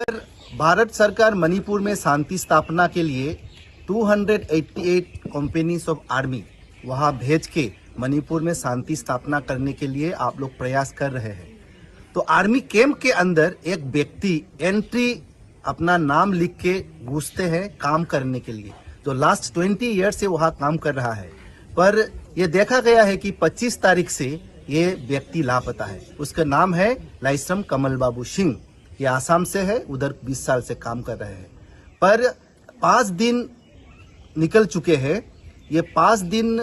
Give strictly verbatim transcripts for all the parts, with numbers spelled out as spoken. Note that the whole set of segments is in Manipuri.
भारत सरकार मणिपुर में शांति स्थापना के लिए two hundred eighty eight companies of army वहां भेज के मणिपुर में शांति स्थापना करने के लिए आप लोग प्रयास कर रहे हैं। तो आर्मी कैंप के अंदर एक व्यक्ति एंट्री अपना नाम लिख के घुसते हैं काम करने के लिए, जो लास्ट ट्वेंटी ईयर से वहाँ काम कर रहा है। पर ये देखा गया है कि पच्चीस तारीख से ये व्यक्ति लापता है। उसका नाम है लाइसम कमल बाबू सिंह। ये आसाम से है, उधर बीस साल से काम कर रहे हैं। पर पाँच दिन निकल चुके हैं। ये पाँच दिन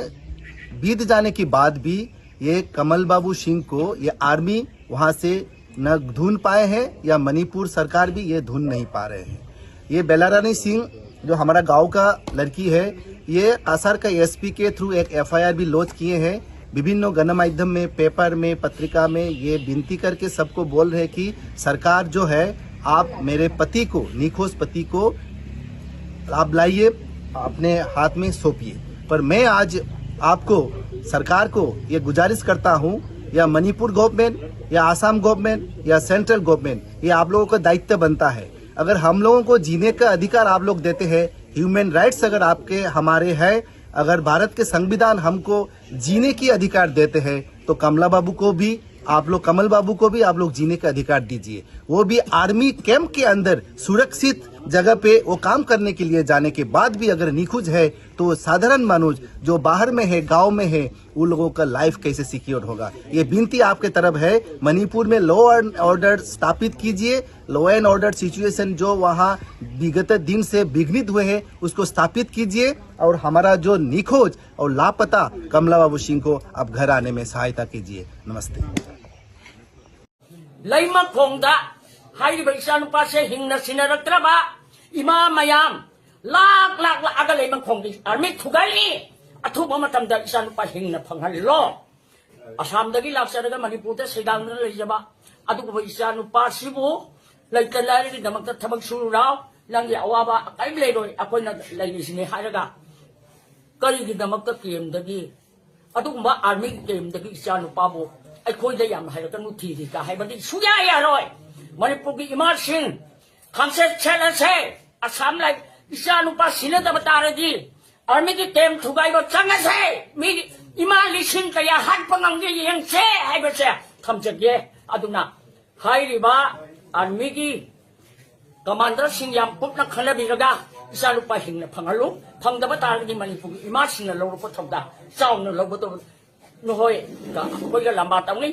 बीत जाने के बाद भी ये कमल बाबू सिंह को ये आर्मी वहाँ से न ढूंढ पाए हैं या मणिपुर सरकार भी ये ढूंढ नहीं पा रहे हैं। ये बेलारानी सिंह जो हमारा गांव का लड़की है, ये कासार का एसपी के थ्रू एक एफआईआर भी लॉन्च किए हैं। विभिन्न गणमाध्यम में, पेपर में, पत्रिका में ये विनती करके सबको बोल रहे कि सरकार जो है, आप मेरे पति को, निखोज पति को आप लाइए, अपने हाथ में सौंपिए। पर मैं आज आपको, सरकार को ये गुजारिश करता हूँ, या मणिपुर गवर्नमेंट या आसाम गवर्नमेंट या सेंट्रल गवर्नमेंट, ये आप लोगों का दायित्व बनता है। अगर हम लोगों को जीने का अधिकार आप लोग देते हैं, ह्यूमन राइट्स अगर आपके, हमारे हैं, अगर भारत के संविधान हमको जीने की अधिकार देते हैं, तो कमला बाबू को भी आप लोग, कमल बाबू को भी आप लोग जीने का अधिकार दीजिए। वो भी आर्मी कैंप के अंदर सुरक्षित जगह पे वो काम करने के लिए जाने के बाद भी अगर निखोज है, तो साधारण मानुष जो बाहर में है, गांव में है, उन लोगों का लाइफ कैसे सिक्योर होगा? ये विनती आपके तरफ है। मणिपुर में लॉ एंड ऑर्डर स्थापित कीजिए। लॉ एंड ऑर्डर सिचुएशन जो वहाँ विगत दिन से विघ्नित हुए हैं, उसको स्थापित कीजिए और हमारा जो निखोज और लापता कमला बाबू सिंह को आप घर आने में सहायता कीजिए। नमस्ते। ꯂꯩꯃꯈꯣꯡꯗ ꯍꯥꯏꯔꯤꯕ ꯏꯆꯥꯅꯨꯄꯥꯁꯦ ꯍꯤꯡꯅ ꯁꯤꯟꯅꯔꯛꯇ꯭ꯔꯕ ꯏꯃꯥ ꯃꯌꯥꯝ ꯂꯥꯛ ꯂꯥꯛ ꯂꯥꯛꯑꯒ ꯂꯩꯃꯈꯣꯡꯗ ꯑꯥꯔꯃꯤ ꯊꯨꯒꯥꯏꯔꯤ꯫ ꯑꯊꯨꯕ ꯃꯇꯝꯗ ꯏꯆꯥꯅꯨꯄꯥ ꯍꯤꯡꯅ ꯐꯪꯍꯜꯂꯣ꯫ ꯑꯁꯥꯝꯗꯒꯤ ꯂꯥꯛꯆꯔꯒ ꯃꯅꯤꯄꯨꯔꯗ ꯁꯩꯗꯥꯡꯗꯨꯅ ꯂꯩꯖꯕ ꯑꯗꯨꯒꯨꯝꯕ ꯏꯆꯥꯅꯨꯄꯥꯁꯤꯕꯨ ꯂꯩꯇ ꯂꯥꯏꯔꯒꯤꯗꯃꯛꯇ ꯊꯕꯛ ꯁꯨꯔꯨ ꯂꯥꯎ, ꯅꯪꯒꯤ ꯑꯋꯥꯕ ꯀꯔꯤꯝ ꯂꯩꯔꯣꯏ, ꯑꯩꯈꯣꯏꯅ ꯂꯩꯔꯤꯁꯤꯅꯤ ꯍꯥꯏꯔꯒ ꯀꯔꯤꯒꯤꯗꯃꯛꯇ ꯀꯦꯝꯗꯒꯤ ꯑꯗꯨꯒꯨꯝꯕ ꯑꯥꯔꯃꯤ ꯀꯦꯝꯗꯒꯤ ꯏꯆꯥ ꯅꯨꯄꯥꯕꯨ ꯑꯩꯈꯣꯏꯗ ꯌꯥꯝ ꯍꯥꯏꯔꯛꯀꯅꯨ ꯊꯤꯔꯤ ꯀ ꯍꯥꯏꯕꯗꯤ ꯁꯨꯡꯌꯥ ꯌꯥꯔꯣꯏ꯫ ꯃꯅꯤꯄꯨꯔꯒꯤ ꯏꯃꯥꯁꯤꯡ ꯈꯪꯆꯦꯠ ꯁꯦꯠꯂꯁꯦ꯫ ꯑꯁꯥꯝ ꯂꯥꯏ ꯏꯆꯥ ꯅꯨꯄꯥ ꯁꯤꯟꯅꯗꯕ ꯇꯥꯔꯗꯤ ꯑꯥꯔꯃꯤꯒꯤ ꯀꯦꯝ ꯊꯨꯒꯥꯏꯕ ꯆꯪꯉꯁꯦ꯫ ꯃꯤ ꯏꯃꯥ ꯂꯤꯁꯤꯡ ꯀꯌꯥ ꯍꯥꯠꯄ ꯉꯝꯒꯦ ꯌꯦꯡꯁꯦ ꯍꯥꯏꯕꯁꯦ ꯊꯝꯖꯒꯦ꯫ ꯑꯗꯨꯅ ꯍꯥꯏꯔꯤꯕ ꯑꯥꯔꯃꯤꯒꯤ ꯀꯃꯥꯟꯗꯔꯁꯤꯡ ꯌꯥꯝ ꯀꯨꯞꯅ ꯈꯟꯅꯕꯤꯔꯒ ꯏꯆꯥ ꯅꯨꯄꯥ ꯍꯤꯡꯅ ꯐꯪꯍꯜꯂꯨ꯫ ꯐꯪꯗꯕ ꯇꯥꯔꯒꯗꯤ ꯃꯅꯤꯄꯨꯔꯒꯤ ꯏꯃꯥꯁꯤꯡꯅ ꯂꯧꯔꯛꯄ ꯊꯧꯗꯥꯡ ꯆꯥꯎꯅ ꯂꯧꯒꯗꯧꯕ ꯅꯈꯣꯏꯒ ꯑꯩꯈꯣꯏꯒ ꯂꯝꯕꯥ ꯇꯧꯅꯤ꯫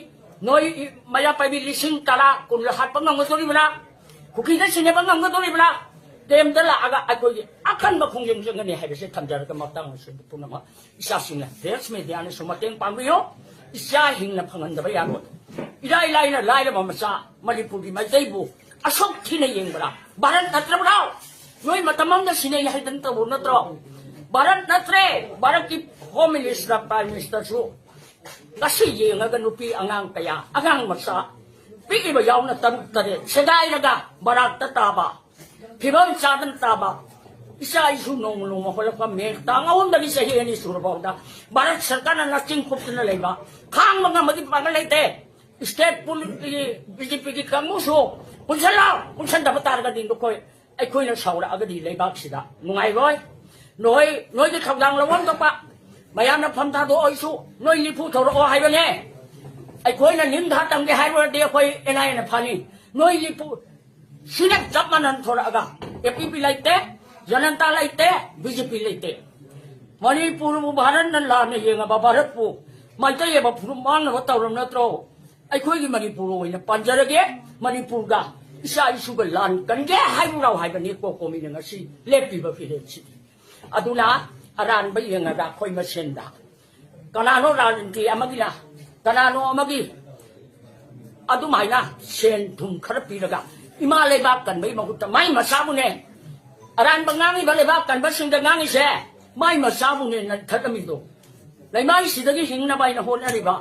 ꯅꯣꯏ ꯃꯩꯔꯥ ꯄꯥꯏꯕꯤ ꯂꯤꯁꯤꯡ ꯇꯔꯥ ꯀꯨꯟ ꯍꯥꯠꯄ ꯉꯝꯒꯗꯣꯔꯤꯕ꯭ꯔꯥ? ꯀꯨꯀꯤꯗ ꯁꯤꯟꯅꯕ ꯉꯝꯒꯗꯣꯔꯤꯕ꯭ꯔꯥ? ꯀꯦꯝꯗ ꯂꯥꯛꯑꯒ ꯑꯩꯈꯣꯏꯒꯤ ꯑꯀꯟꯕ ꯈꯣꯡꯖꯪ ꯆꯪꯒꯅꯤ ꯍꯥꯏꯕꯁꯤ ꯊꯝꯖꯔꯒ ꯃꯇꯥꯡ ꯑꯁꯤꯗ ꯄꯨꯝꯅꯃꯛ ꯏꯆꯥꯁꯤꯡꯅ ꯄ꯭ꯔꯦꯁ ꯃꯦꯗꯤꯌꯥꯅꯁꯨ ꯃꯇꯦꯡ ꯄꯥꯡꯕꯤꯌꯨ꯫ ꯏꯆꯥ ꯍꯤꯡꯅ ꯐꯪꯍꯟꯗꯕ ꯌꯥꯔꯣꯏ꯫ ꯏꯔꯥꯏ ꯂꯥꯏꯅ ꯂꯥꯏꯔꯕ ꯃꯆꯥ ꯃꯅꯤꯄꯨꯔꯒꯤ ꯃꯩꯇꯩꯕꯨ ꯑꯁꯨꯛ ꯊꯤꯅ ꯌꯦꯡꯕ꯭ꯔꯥ? ꯚꯥꯔꯠ ꯅꯠꯇ꯭ꯔꯕ꯭ꯔꯣ? ꯅꯣꯏ ꯃꯇꯝ ꯑꯃꯗ ꯁꯤꯟꯅꯩ ꯍꯥꯏꯗꯅ ꯇꯧꯕ ꯅꯠꯇ꯭ꯔꯣ? ꯚꯥꯔꯠ ꯅꯠꯇ꯭ꯔꯦ꯫ ꯚꯥꯔꯠꯀꯤ ꯍꯣꯝ ꯃꯤꯅꯤꯁꯇꯔ, ꯄ꯭ꯔꯥꯏꯝ ꯃꯤꯅꯤꯁꯇꯔꯁꯨ ꯉꯁꯤ ꯌꯦꯡꯉꯒ ꯅꯨꯄꯤ ꯑꯉꯥꯡ ꯀꯌꯥ, ꯑꯉꯥꯡ ꯃꯆꯥ ꯄꯤꯛꯂꯤꯕ ꯌꯥꯎꯅ ꯇꯔꯨꯛ ꯇꯔꯦꯠ ꯁꯦꯒꯥꯏꯔꯒ ꯕꯔꯥꯛꯇ ꯇꯥꯕ, ꯐꯤꯕꯝ ꯆꯥꯗꯅ ꯇꯥꯕ ꯏꯆꯥ ꯏꯁꯨ ꯅꯣꯡꯃ ꯅꯣꯡꯃ ꯍꯣꯠꯂꯛꯄ꯫ ꯃꯦ ꯇꯥꯡ ꯑꯍꯨꯝꯗꯒꯤ ꯆꯍꯤ ꯑꯅꯤ ꯁꯨꯔꯐꯥꯎꯗ ꯚꯥꯔꯠ ꯁꯔꯀꯥꯔꯅ ꯅꯆꯤꯟ ꯈꯨꯞꯇꯨꯅ ꯂꯩꯕ, ꯈꯥꯡꯕ ꯉꯝꯕꯒꯤ ꯄꯥꯡꯒꯜ ꯂꯩꯇꯦ꯫ ꯁ꯭ꯇꯦꯠ ꯄꯨꯂꯤꯁꯀꯤ, ꯕꯤ ꯖꯦ ꯄꯤꯒꯤ ꯀꯥꯡꯕꯨꯁꯨ ꯄꯨꯟꯁꯜꯂꯣ, ꯄꯨꯟꯁꯟꯗꯕ ꯇꯥꯔꯒꯗꯤ ꯅꯈꯣꯏ ꯑꯩꯈꯣꯏꯅ ꯁꯥꯎꯔꯛꯑꯒꯗꯤ ꯂꯩꯕꯥꯛꯁꯤꯗ ꯅꯨꯡꯉꯥꯏꯔꯣꯏ꯫ ꯅꯣꯏ, ꯅꯣꯏꯒꯤ ꯊꯧꯗꯥꯡ ꯂꯧꯐꯝ ꯊꯣꯛꯄ ꯃꯌꯥꯝꯅ ꯐꯝ ꯊꯥꯗꯣꯛꯑꯣꯏꯁꯨ ꯅꯣꯏ ꯅꯤꯐꯨ ꯊꯧꯔꯛꯑꯣ ꯍꯥꯏꯕꯅꯦ꯫ ꯑꯩꯈꯣꯏꯅ ꯅꯤꯡꯊꯥ ꯇꯝꯒꯦ ꯍꯥꯏꯔꯨꯔꯗꯤ ꯑꯩꯈꯣꯏ ꯑꯦꯟ ꯑꯥꯏ ꯑꯦꯅ ꯐꯥꯅꯤ꯫ ꯅꯣꯏ ꯅꯤꯐꯨ ꯁꯤꯅ ꯆꯞ ꯃꯥꯟꯅꯅ ꯊꯣꯔꯛꯑꯒ ꯑꯦ ꯄꯤ ꯄꯤ ꯂꯩꯇꯦ, ꯖꯅꯟꯇꯥ ꯂꯩꯇꯦ, ꯕꯤ ꯖꯦ ꯄꯤ ꯂꯩꯇꯦ꯫ ꯃꯅꯤꯄꯨꯔꯕꯨ ꯚꯥꯔꯠꯅ ꯂꯥꯟꯅ ꯌꯦꯡꯉꯕ, ꯚꯥꯔꯠꯄꯨ ꯃꯩꯇꯩ ꯑꯃ ꯐꯨꯔꯨꯞ ꯃꯥꯡꯅꯕ ꯇꯧꯔꯕ ꯅꯠꯇ꯭ꯔꯣ? ꯑꯩꯈꯣꯏꯒꯤ ꯃꯅꯤꯄꯨꯔ ꯑꯣꯏꯅ ꯄꯥꯟꯖꯔꯒꯦ, ꯃꯅꯤꯄꯨꯔꯒ ꯏꯆꯥ ꯏꯁꯨꯒ ꯂꯥꯟ ꯀꯟꯒꯦ ꯍꯥꯏꯔꯨꯔꯥꯎ ꯍꯥꯏꯕꯅꯤ ꯀꯣꯀꯣꯃꯤꯅ ꯉꯁꯤ ꯂꯦꯞꯄꯤꯕ ꯐꯤꯔꯦꯞꯁꯤꯗꯤ꯫ ꯑꯗꯨꯅ ꯑꯔꯥꯟꯕ ꯌꯦꯡꯉꯒ ꯑꯩꯈꯣꯏ ꯃꯁꯦꯟꯗ ꯀꯅꯥꯅꯣ ꯔꯥꯖꯅꯤꯇꯤ ꯑꯃꯒꯤꯅ ꯀꯅꯥꯅꯣ ꯑꯃꯒꯤ ꯑꯗꯨꯃꯥꯏꯅ ꯁꯦꯟ ꯊꯨꯝ ꯈꯔ ꯄꯤꯔꯒ ꯏꯃꯥ ꯂꯩꯕꯥꯛ ꯀꯟꯕꯒꯤ ꯃꯍꯨꯠꯇ ꯃꯥꯏ ꯃꯆꯥꯕꯨꯅꯦ, ꯑꯔꯥꯟꯕ ꯉꯥꯡꯉꯤꯕ ꯂꯩꯕꯥꯛ ꯀꯟꯕꯁꯤꯡꯗ ꯉꯥꯡꯉꯤꯁꯦ, ꯃꯥꯏ ꯃꯆꯥꯕꯨꯅꯦ ꯅꯟꯊꯠꯂꯝꯃꯤꯗꯣ꯫ ꯂꯩꯃꯥꯏꯁꯤꯗꯒꯤ ꯍꯤꯡꯅꯕ ꯍꯥꯏꯅ ꯍꯣꯠꯅꯔꯤꯕ